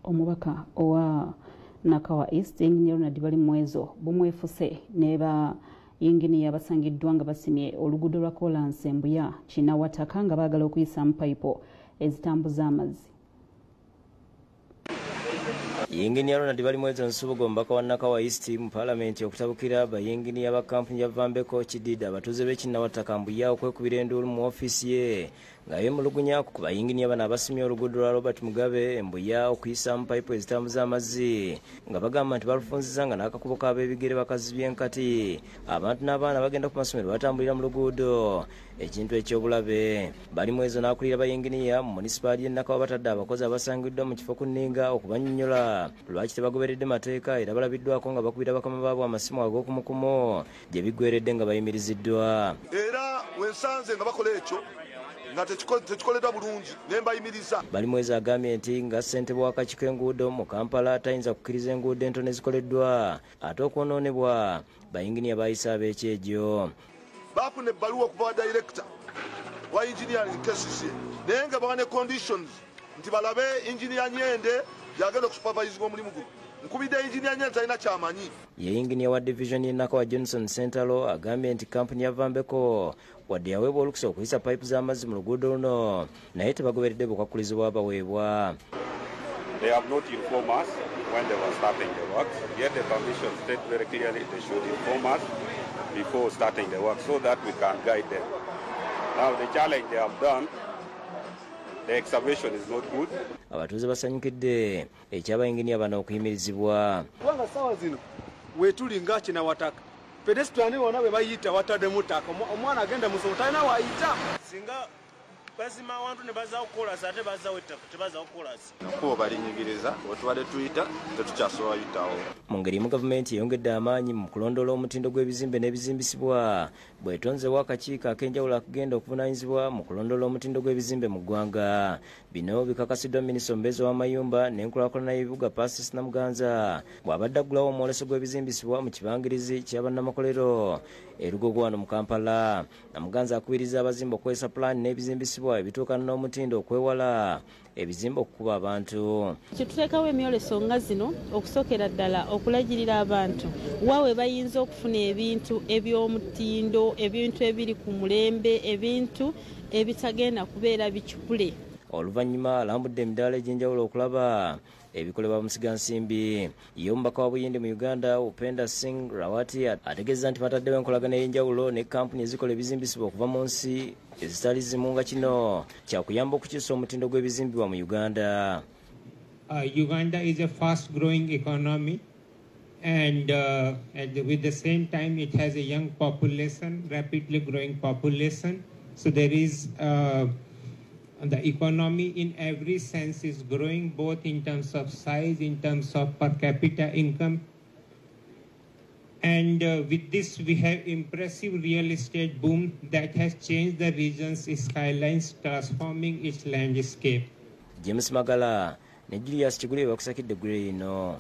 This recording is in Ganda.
Omubaka owa Nakawa East, Engineer Ronald Balimwezo, bumwefuse ne ba yinginiya basangiddwa nga basimye oluguudo lwa kolansi Embuya Kinawataka nga baagala okuyisaamu payipo ezitambuza amazzi. Yinginiya Ronald Balimwezo Nsubuga, omubaka wa Nakawa East mu Paalamenti, okutabukira bayinginiya ba kampuni ya Vambeko kididde abatuuze b'e Kinawataka Mbuya okwekubira enduulu mu ofiisi ye nga yeemulugunya ku bayinginiya bano abasimye oluguudo lwa Robert Mugabe Embuya okuyisaamu payipu ezitambuza amazzi, nga bagamba nti balufunziza nga n'akakubo k'ab'ebigere bakazibye enkati, abantu n'abaana bagenda ku masomero batambulira mu luguudo, ekintu eky'obulabe. Balimwezo n'akulira bayinginiya mu munisipaali y'e Nakawa batadde abakozi abasangiddwa mu kifo ku nninga okubannyonnyola lwaki tebagoberedde mateeka, era balabiddwako nga bakubira bakama baabwe amasimu ag'okumukumu gye biggweredde nga bayimiriziddwa. Era wensanze nga bakola ekyo nga tekikoleddwa bulungi ne mbayimiriza. Balimwezo agambye nti nga ssentebe w'akakiiko enguudo mu Kampala tayinza kukkiriza enguudo entono ezikoleddwa ate okwonoonebwa bayinginiya bayise ab'ekyegyo. Baafuna ebbaluwa okuva wa director wa engineering KCCA, naye nga bawa ne conditions nti balabe engineer Nyende yagenda okusupervisinga omulimu guno. Nkubidde engineer Nyende, talina kyamanyi. Ye yinginiya wa division y'e Nakawa Johnson Sentalo agambye nti kampuni ya Vambeko wadde yaweebwa olukusa okuyisa payipu z'amazzi mu luguudo luno, naye tebagoberedde bukwakkulizo bwabaweebwa. They have not informed us when they were starting the works. Yet the permission states very clearly they should inform us before starting the work so that we can guide them. Now the challenge they have done, the excavation is not good. Abatuuze basanyukidde ekyabayinginiya bano okuyimirizibwa. Kubanga ssaawa zino weetuli nga Kinawataka, pedestrian wonna bwe bayita wataddemu ttaka, omwana agenda mu ssomero talina waayita. Singa bazima awantu ne bazaawo koolasi, ate bazaawo ettaka, tebazaawo koolasi. Ekkubo balinyigiriza, wetubadde tuyita tetukyasobola yitawo. Mu ngeri emu, gavumenti eyongedde amaanyi mu kulondoola omutindo gw'ebizimbe n'ebizimbisibwa bw'etonzeewo akakiiko ak'enjawulo akagenda okuvunaanyizibwa mu kulondoola omutindo gw'ebizimbe mu ggwanga. Bino bikakasiddwa minisita omubeezi w'amayumba n'enkulaakulana y'ebibuga Persis Namuganza bw'abadde aggulawo omwoleso gw'ebizimbisibwa mu kibangirizi ky'abannamakolero e Lugogo wano mu Kampala. Namuganza akubiriza abazimba okukozesa pulaani n'ebizimbisibwa ebituukana n'omutindo okwewala ebizimbe okukuba abantu. Kyetuteekawo emyoleso nga zino okusookera ddala okulagirira abantu wa we bayinza okufuna ebintu eby'omutindo, ebintu ebiri ku mulembe, ebintu ebitagenda kubeera bicupule. Oluvannyuma alambudde emidaala egy'enjawulo okulaba ebikolebwa musigansimbi. Ye omubaka wa Buyindi mu Uganda Upenda Singh Rawati ategeeza nti bataddewo enkolagana ey'enjawulo ne kampuni ezikola ebizimbisibwa okuva mu nsi ezitali zimu, nga kino kyakuyamba okukyusa omutindo gw'ebizimbibwa mu Uganda. Uganda is a fast growing economy and with the same time it has a young population, rapidly growing population. So there is the economy in every sense is growing, both in terms of size, in terms of per capita income. And with this, we have impressive real estate boom that has changed the region's skylines, transforming its landscape. James Magala ne Julius Kiguli bakusakidde eggulire lino.